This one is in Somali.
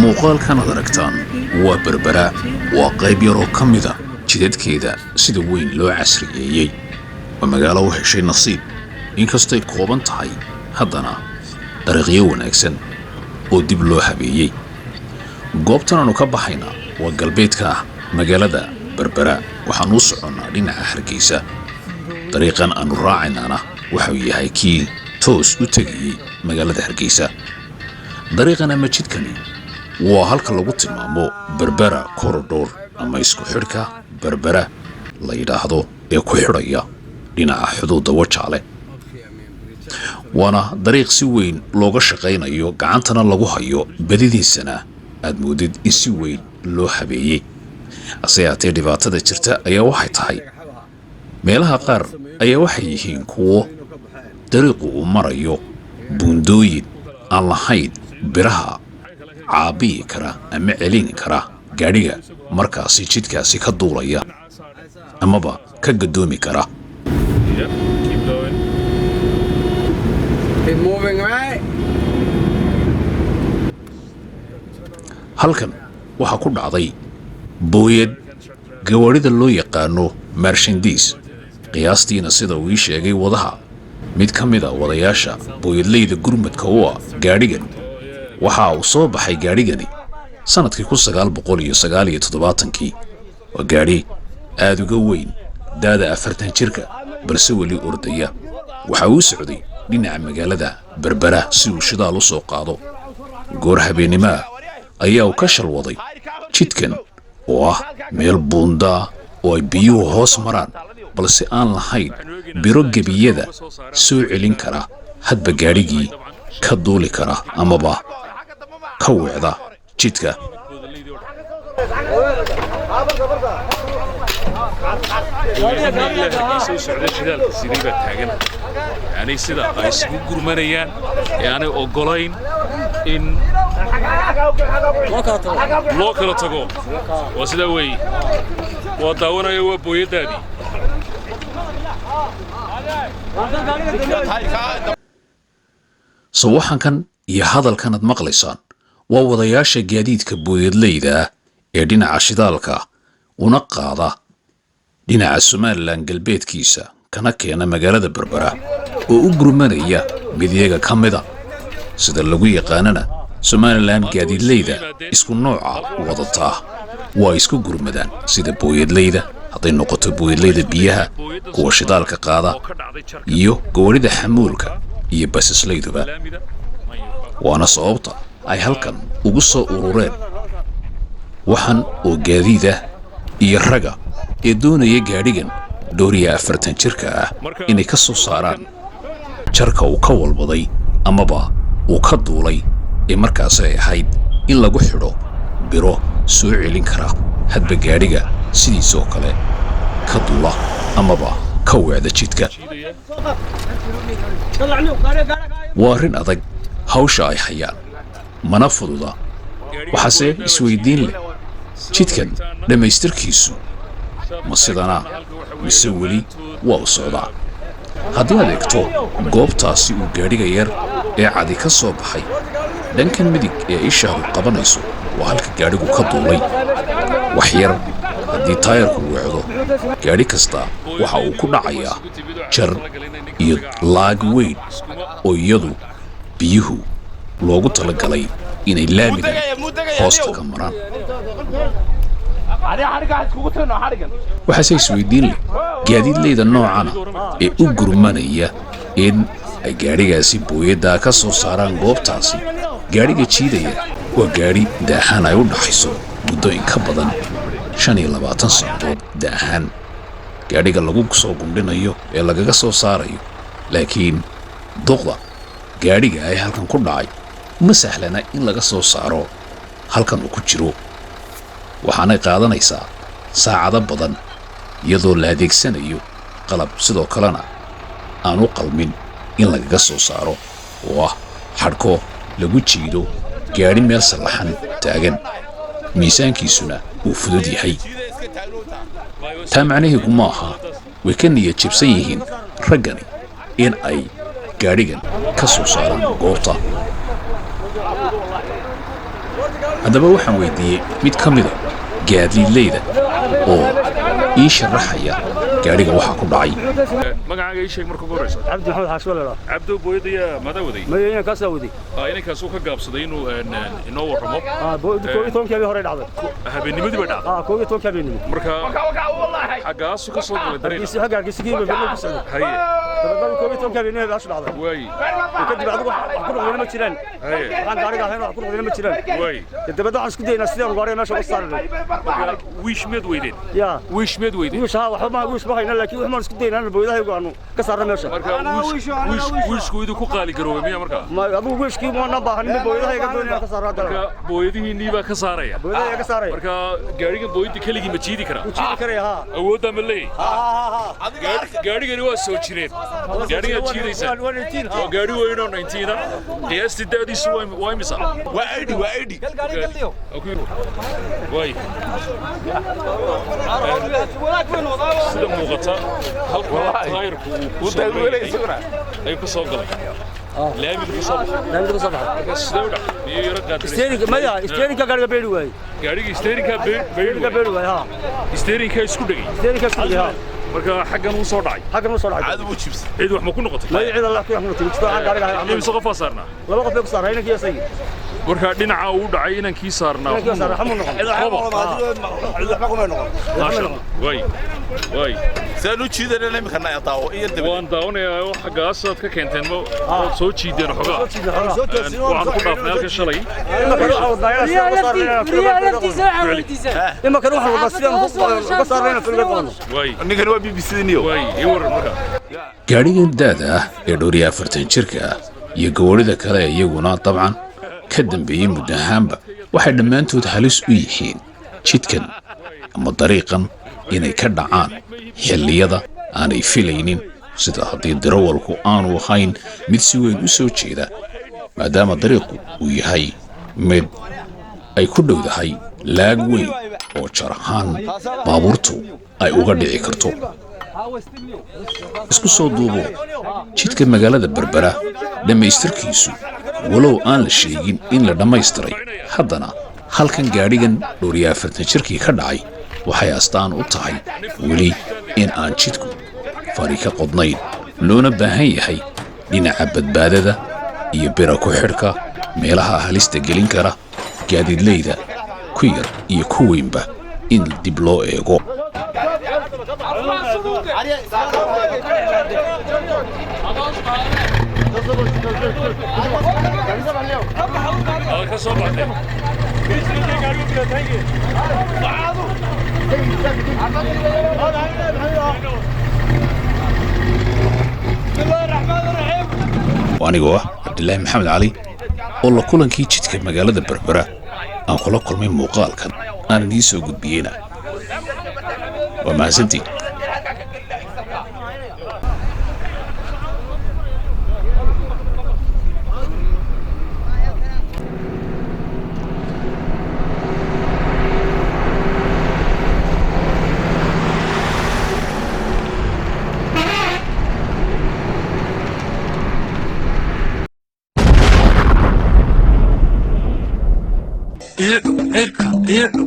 Muuqaalkan aad aragtaan waa Berbera, waa qayb yar oo ka mida jidadkeeda sida weyn loo casriyeeyey. Waa magaalo u heshay nasiib, inkastay kooban tahay, haddana dariiqyo wanaagsan oo dib loo habeeyey. Goobtan aanu ka baxaynaa waa galbeedka magaalada Berbera. Waxaanu u soconnaa dhinaca Hargeysa. Dariiqan aanu raacaynaana waxau yahay kii toos u tegayey magaalada Hargeysa. Dariiqan ama jidkani waa halka lagu tilmaamo Berbera Corridor ama isku xidhka Berbera la yidhaahdo ee ku xidhaya dhinaca xuduudda Wajaale, waana dariiq si weyn looga shaqaynayo, gacantana lagu hayo, badidiisana aad moodid in si weyn loo habeeyey. Hase yaatee, dhibaatada jirta ayaa waxay tahay meelaha qaar ayaa waxay yihiin kuwo dariiqu uu marayo buundooyin aan lahayn biraha caabiyi kara ama celin kara gaadhiga markaasi jidkaasi ka duulaya amaba ka gadoomi kara. Yep, keep going. Keep moving right. Halkan waxaa ku dhacday booyad gawaadhida loo yaqaano maarshandiis. Qiyaastiina, sida uu ii sheegay wadaha, mid ka mid a wadayaasha booyadleyda gurmadka u ah gaadhigan, waxa uu soo baxay gaadhigani sannadkii 1979-kii. Waa gaadhi aad uga weyn daada 40 jirka, balse weli ordaya. Waxa uu socday dhinaca magaalada Berbera si uu shidaal u soo qaado. Goor habeennimaa ayaa uu ka shalwaday jidkan oo ah meel buundaa oo ay biyuhu hoos maraan, balse aan lahayn biro gebiyada soo celin kara hadba gaadhigii ka duuli kara amaba ka weecda jidka. Hargeysa u socda shidaalka siday baa taagan, yani sida ay isugu gurmanayaan ee aanay oggolayn in loo kala tago. Waa sidaa weeye, waa daawanaya, waa booyaddaadii. Sawaxankan iyo hadalkan aad maqlaysaan waa wadayaasha gaadiidka booyadleyda ah ee dhinaca shidaalka una qaada dhinaca Somaliland galbeedkiisa kana keena magaalada Berbera oo u gurmanaya mid iyaga ka mida. Sida lagu yaqaanana Somaliland, gaadiidleyda isku nooca wadataa waa isku gurmadaan, sida booyadleyda, hadday noqoto booyadleyda biyaha, kuwa shidaalka qaada iyo gawaadhida xamuulka iyo basaslayduba. Waana sababta ay halkan ugu soo urureen waxan oo gaadiid ah iyo raga ee doonaya gaadhigan dhowr iyo 40 jirka ah inay ka soo saaraan jarka uu ka walbaday amaba uu ka duulay, ee markaasi ay ahayd in lagu xidho biro soo celin kara hadba gaadhiga sidiisoo kale ka duula amaba ka weecda jidka. Waa arrin adag hawsha ay hayaan, mana fududa. Waxaase isweydiin leh, jidkan dhammaystirkiisu ma sidanaa mise weli waa u socdaa? Haddii aad eegto goobtaasi uu gaadhiga yar ee cadi ka soo baxay, dhankan midig ee ishaadu qabanayso waa halka gaadhigu ka duulay. Wax yar haddii taayarku weecdo, gaadhi kasta waxa uu ku dhacayaa jar iyo laag weyn oo iyadu biyuhu loogu talagalay inay laamidan hoosta ka maraan. Waxaase isweydiin leh, gaadiidleyda noocana ee u gurmanaya in ay gaadhigaasi booyaddaa ka soo saaraan goobtaasi, gaadhiga jiidaya waa gaadhi daahaan ay u dhaxayso muddo in ka badan 25 sannadood daahaan gaadhiga lagu soo gundhinayo ee lagaga soo saarayo. Laakiin duqda gaadhiga ee halkan ku dhacay ma sahlana in laga soo saaro halkan uu ku jiro, waxaanay qaadanaysaa saacado badan iyadoo la adeegsanayo qalab sidoo kalena aan u qalmin in lagaga soo saaro, oo ah xadhko lagu jiido gaadhi meel sallaxan taagan, miisaankiisuna uu fudud yahay. Taa macnaheegu ma aha way ka niyad jabsan yihiin raggani in ay gaadhigan ka soo saaraan goobta. Haddaba waxaan weydiiyey mid ka mida gaadiidleyda oo ii sharaxaya gaadhiga waxaa ku dhacay. Magacaaga ii sheeg marka ugu horreysa. Cabdi Maxamed Xaashi waa la idhaha. Cabdo, booyadda yaa madaa waday? Maya, inankaas waday. Inankaas uu ka gaabsaday inuu inoo warramo. 11-kii habeen hore dhacday. Habeennimadii bay dhacday? 11-kii habeenimo. Marka xaggaasu ka soo galay dariiqa? Hargeysa, xagga Hargeysa kii bay ku socday. Dabeedna 11-kii habeenimo baashu dhacday. Kadib adigu wax ku noqdayna ma jiraan. Waxaan gaariga ahayn wax ku noqdayna ma jiraan. Dabeedna waxaan isku daynaa sidaan gaariga meesha uga saarnay. Marka wiish miyaad weydeen? Ya. Wiish miyaad weydeen? Wiish haa, waxba ma wiish ma hayna, laakiin waxaan isku daynaa in booyadahaygu aanu ka saarno meesha. Marka wiishku idinku qaali garoobay miya markaa? Ma adigu wiishkii ma naan baahanin, booyadahayga doonayaan ka saarno haddana. Marka booyadihiinnii baa ka saaraya? Booyadahayga ka saaraya. Marka gaadhigan booyadda keligii ma jiidi karaa? Wuu jiidi karaya, haa. Awooddaa ma leeyahay? Gaadhigani waa soo jireen, gaadhigaad jiidaysaa waa gaadhi weyn oo 19 qiyaastii da'diisu waa imisa? Waa 80, waa 80. Waay, sida muuqata halka taayirku uu ku soo galay ayuu ka soo galay laamiga, ka soo baxay. Laamiga ka soo baxay. Marka sidee u dhacay? Miyuu yaro qaatilay? Steerinka maya, steerinka gaariga beeri waayey. Gaadhigii steerinkaa beeri? Steerinka beeri waayey, haa. Steerinkaa isku dhegay. Steerinka isku dhegay, haa. Marka xaggan uu soo dhacay. Xaggan uu soo dhacay. Caadi buu jibsay. Cid wax ma ku noqotay? Maya, cid Allah ku noqotay jirto, aan gaariga ahayn. Imise qof baa saarnaa? Laba qof bay ku saarnaa, inankii isagii. Marka dhinaca uu dhacay inankii saarnaa? Inankii saarnaa xamuu noqon. Cid waxba kumay noqon. Maasha Allah, waay waay. Saan u jiidanana imika na daawo iyo dabad. Waan daawanayaa oo xaggaasaad ka keenteen, ma waad soo jiideen xogaa? Waxaan ku dhaafnay halkan shalay. Imankan waxaan wadnaa sidaan uga saarnayna filiga qabanno. Waay. Ninkan waa BBC niyo. Waay, ii waran marka. Gaadhigan daada ah ee 44 jirka ah iyo gawaarida kale iyaguna dabcan ka dambeeyey muddo ahaanba waxay dhammaantood halis u yihiin jidkan ama dariiqan inay ka dhacaan xilliyada aanay filaynin, sida haddii darawalku aanu ahayn mid si weyn u soo jeeda, maadaama dariiqu uu yahay mid ay ku dhowdahay laag weyn oo jar ahaan baabuurtu ay uga dhici karto. Isku soo duubo, jidka magaalada Berbera dhammaystirkiisu walow aan la sheegin in la dhammaystiray, haddana halkan gaadhigan 44 jirkii ka dhacay waxay astaan u tahay weli in aan jidku fari ka qodnayn, loona baahan yahay dhinaca badbaadada iyo bira ku xidhka meelaha halista gelin kara gaadiidleyda ku yar iyo ku weynba in dib loo eego. Ka soo baxday. Anigoo ah Cabdilaahi Maxamed Cali oo la kulankii jidka magaalada Berbera aan kula kulmay muuqaalkan aan idiin soo gudbiyeyna, waa mahadsantiin. Icu, icu.